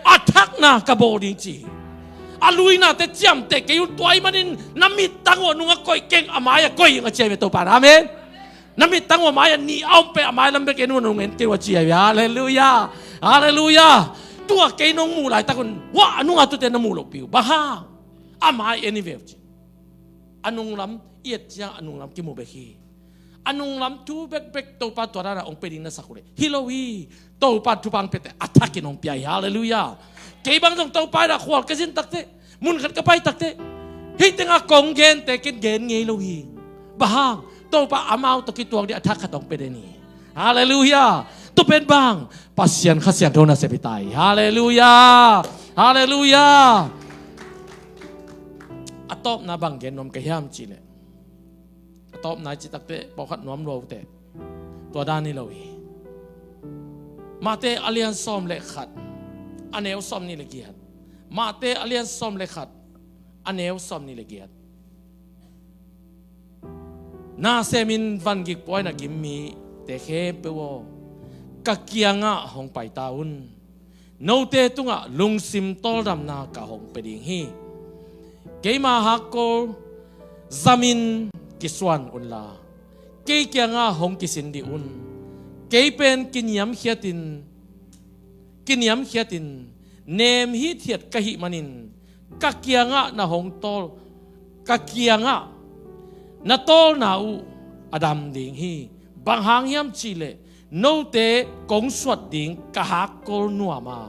A thakna ka bawl ding ci hi. A luinate ciamteh kei un. Tua ahih manin na mittang uh a nungah koih keng, a mai-ah koih ing a ci ahi ve Topa in. Amen. Na mittang uh a mai-ah nih a om pen a mai lam bek en un, a nung en kei un a ci ahi ve. Halleluiah. Halleluiah. Tua kei nong muh laitak un, wah, a nungah tute na muh lohpi uh. Bang hang? A mai en hi ve uh ci. A nunglam i et ciang a nunglam kimu bek hi. A nunglam thu bekbek Topa tua dana hong pia ding na sak uh leh hi lo hi. Topa thupha hong piate a thakin hong pia hi. Halleluiah. Kei bang zong Topa in a khual ka zin takteh, mun khat ka pai takteh, hih tengah kong gente ken gen ngei lo hi. Bang hang? Topa amau tawh kituak ding a thak khat hong pia den hi. Halleluiah. Tua pen bang? Pasian Kha Siangtho nasep hi ta hi. Halleluiah. Halleluiah. A tawpna bang gen nuam ka hiam cihleh, a tawpna i cih takteh pawlkhat nuam lua uh teh, tua dan hi lo hi. Mate a lian sawm le khat, a neu sawmnih le giat. Mate a lian sawm le khat, a neu sawmnih le giat. Na semin vangik pua-in a gim mite khempeuh aw, ka kiangah hong pai ta un. Note tungah lungsim tawldamna ka hong pia ding hi. Keima hakkol zamin kisuan unla, kei kiangah hong kisin dih un. Kei pen kiniamkhiatin, kiniamkhiatin nem hithiat ka hih manin, ka kiangah na hong tawl, ka kiangah na tawlna uh a dam ding hi. Bang hang hiam cihleh, note kong suat ding ka hakkol nuam a,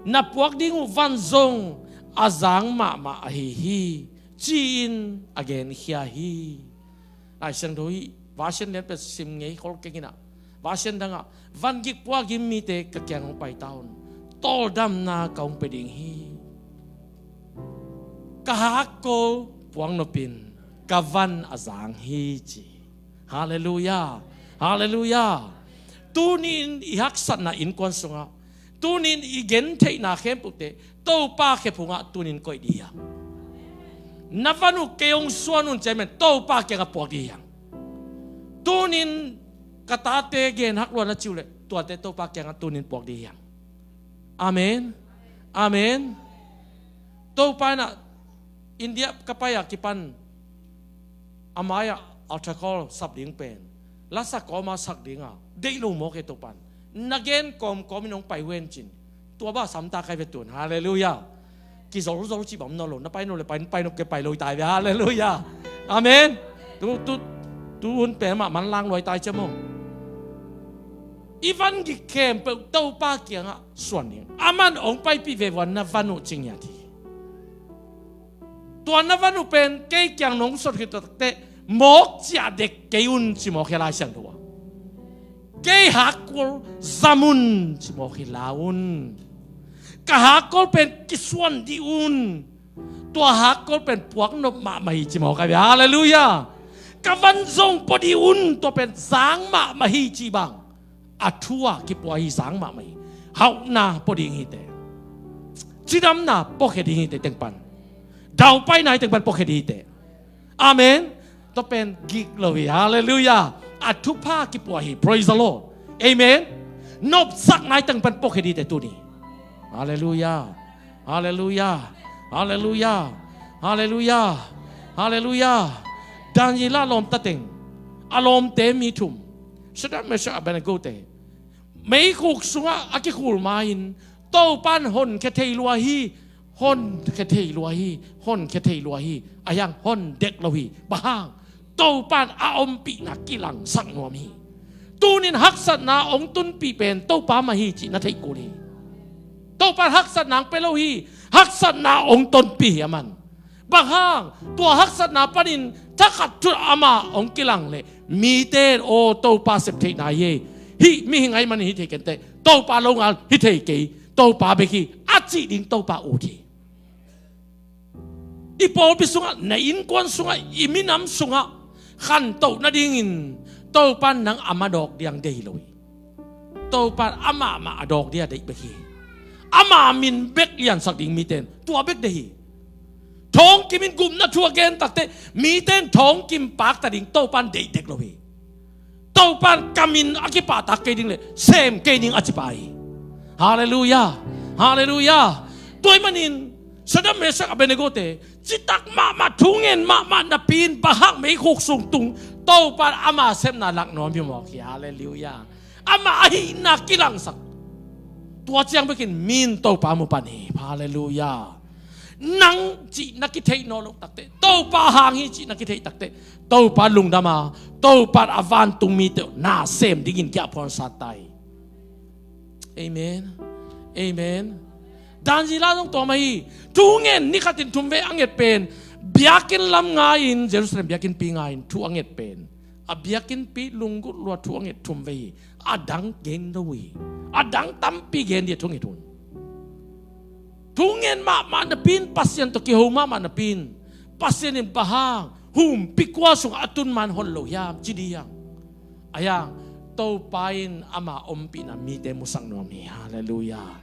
na puak ding uh van zong a zang mahmah ahi hi, ci-in a genkhia hi. Lai Siangtho hih version lian peuh sim ngei khol keng in ah, version dangah, vangik pua gim mite ka kiang hong pai ta un. Tawldamna ka hong pia ding hi. Ka hakkol puak nopin ka van a zang hi, ci. Halleluiah. Halleluiah. Tuni-in i haksatna innkuan sungah, tuni-in i gentheihna khempeuhte Topa khephungah tuni-in koih dih hiam? Na van uh kei hong suan un, ci-a i men Topa kiangah puak dih hiam? Tuni-in ka tate gen hak lua na ci uh leh, tuate Topa kiangah tuni-in puak dih hiam? Amen. Amen. Topa in ah, India ka pai a kipan, a mai-ah altar call sap ding pen, lasak kawma sak dinga deih lo mawk hi. Topa in na gen kawmkawm in hong pai ven cin, tua bang a sam ta kha ve tun. Halleluiah. Kizolzol cih bang om nawn lo, na pai nop leh pai, pai nop kei, pai lo hi ta ve. Halleluiah. Amen. Tu, tu, tu hun pen mah manlang lua hi ta ci maw. I vangik khempeuh Topa kiangah suan ding. Aman hong paipih ve vua na van uh ci ngiat hi. Tua na van uh pen kei kiang nong suan khit takteh, mawk ciah dek kei un, ci mawk hi a, Lai Siangtho ah. Kei hakkol zam un, ci mawk hi la un. Ka hakkol pen kisuan dih un. Tua hakkol pen puak nop mahmah hi, ci mawk hi ve. Halleluiah. Ka van zong pua dih un, tua pen zang mahmah hi, ci bang. A thu a kipua hi, zang mahmah hi. Hauhna pua ding hi teh. Cidamna puakhia ding hi teh teng pan. Daupaina hi teng pan puakhia ding hi teh. Amen. Tua pen gik lo hi. Halleluiah. A thupha kipua hi. Praise the Lord. Amen. Nopsakna hi teng pan puakhia ding hi teh tuni. Halleluiah. Halleluiah. Halleluiah. Halleluiah. Halleluiah. Daniel a lawmta teng, a lawmte mi thum, Shadrach, Meshach, Abednego te, meikhuk sungah a kikhul ma-in, Topa in honkhia thei lua hi. Honkhia thei lua hi. Honkhia thei lua hi. A hiang hon dek lo hi. Bang hang? Topa in a ompihna kilangsak nuam hi. Tuni-in haksatna hong tunpih pen Topa mah hi cih na theih kul hi. Topa in haksatna hong pia lo hi. Haksatna hong tonpih hi aman. Bang hang? Tua haksatna panin thakhat thu amah hong kilang leh, mite in, aw, Topa sep theihna hi, hih mihing ahih manin hih thei kenteh, Topa longal hih thei kei, Topa bek hi, a cih ding Topa ut hi. I pawlpi sungah, na innkuan sungah, i minam sungah khantoh nadingin Topa in nang a madawk ding deih lo hi. Topa in amah mah a dawk ding a deih bek hi. Ama min bek liansak ding mite in tua bek deih hi. Thawngkim in gupna thu a gen takteh, mite in thawngkim pakta ding Topa in deih dek lo hi. Topa in ka min a kipahtak kei ding leh sem kei ning a ci pah hi. Halleluiah. Halleluiah. Tua ahih manin Shadrach, Meshach, Abednego te citak mahmah, thungen mahmah napi-in, bang hang, meikhuk sung tung, Topa in ama sepna lak nuam hi mawk hi. Halleluiah. Ama ahihna kilangsak. Tua ciang bekin mi in Topa mu pan hi. Halleluiah. Nang cih na kitheih nawn loh takteh, Topa hang hi cih na kitheih takteh, Topa lungdam a, Topa in a vantung mite uh na sem dingin kiaphuan sa ta hi. Amen. Amen. Daniel zong tua mah hi. Thungen ni khatin thumvei a nget pen, biakinn lam ngai-in, Jerusalem biakinnpi ngai-in thu a nget pen, a biakinnpi lunggulh lua thu a nget thumvei hi. A dang gen lo hi. A dang tampi gen dih a thunget hun. Thu ngen mahmah napi-in, Pasian tawh kiho mahmah napi-in, Pasian in bang hang humpi kua sungah a tun man hon lo hiam ci ding hi hang. Ahi hang Topa in ama ompihna mite musak nuam hi. Halleluiah.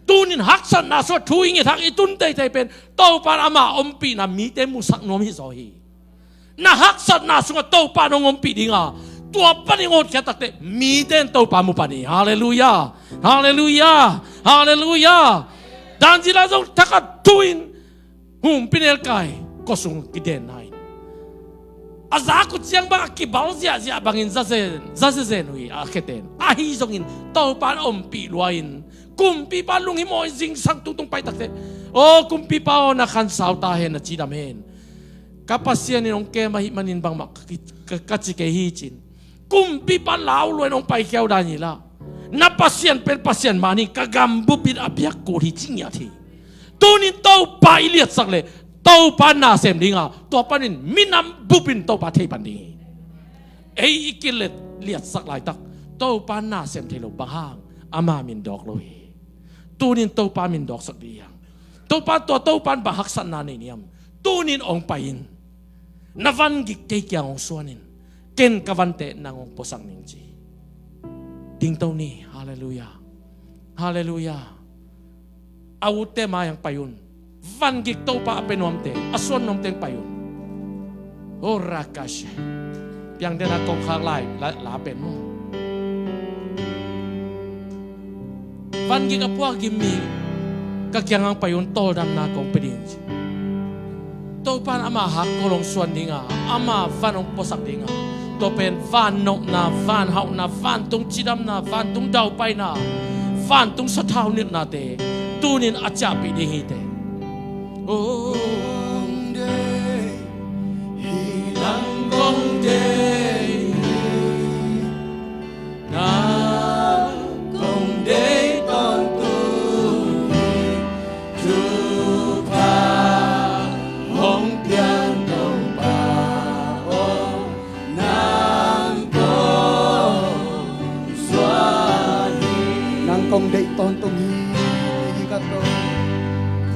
Tunin haksatna sungah thu i nget hang i tun teitei pen Topa in ama ompihna mite musak nuam hi zaw hi. Na haksatna sungah Topa in hong ompih ding a, tua panin hong hotkhiat takteh mite in Topa mu pan hi. Halleluiah. Halleluiah. Halleluiah. Daniel zong thakhat thu-in humpi nelkai kua sung kidenna in, a zak uh ciang bang a kibal ziahziah bangin za zen, za zezen uh hi. A khete in ahi zongin Topa in ompih lua-in, kumpipa lunghimawh in zingsang tungtung pai takteh, "Aw kumpipa aw, na khansau ta hen, na cidam hen. Ka Pasian in hong kem ahih manin bangmah ka, ka, ka ci kei hi," ci-in kumpipa lau lua-in hong paikhia uh dan hi la, "Na Pasian pen Pasian mah hi, ka gambup in a biak kul hi," ci ngiat hi. Tunin Topa i liatsak leh Topa nasem ding a, tua panin minam bup in Topa thei pan ding hi. Ei i kiliatsak laitak Topa nasem thei lo, bang hang ama min dawk lo hi. Tunin Topa min dawksak ding hi hang. Topa, tua Topa in bang haksatna nei hiam? Tunin hong pai in. Na van gik kei kiang hong suan in. Ken ka vante nang hong puasak ning, ci. Dingto ni. Halleluiah. Halleluiah. A utte mai-ah pai un. Van gik Topa a pia nuamte, a suan nuamte pai un. Ho rakash. Piang den a kongkhak lai la, la pen maw. Van gik a puak gim mi ka kiangah pai un, tawldamna kong pia ding, ci. Topa in ama hakkol hong suan ding a, ama van hong puasak ding a, tua pen vannopna, vanhauhna, vantung cidamna, vantung daupaina, vantung sathau nilhnate tunin a ciahpih ding hi teh. Kong deih hi, nang kong deih hi. Nang kong deih tawntung hi, thupha hong piang Topa aw, nang kong suan hi. Nang kong deih tawntung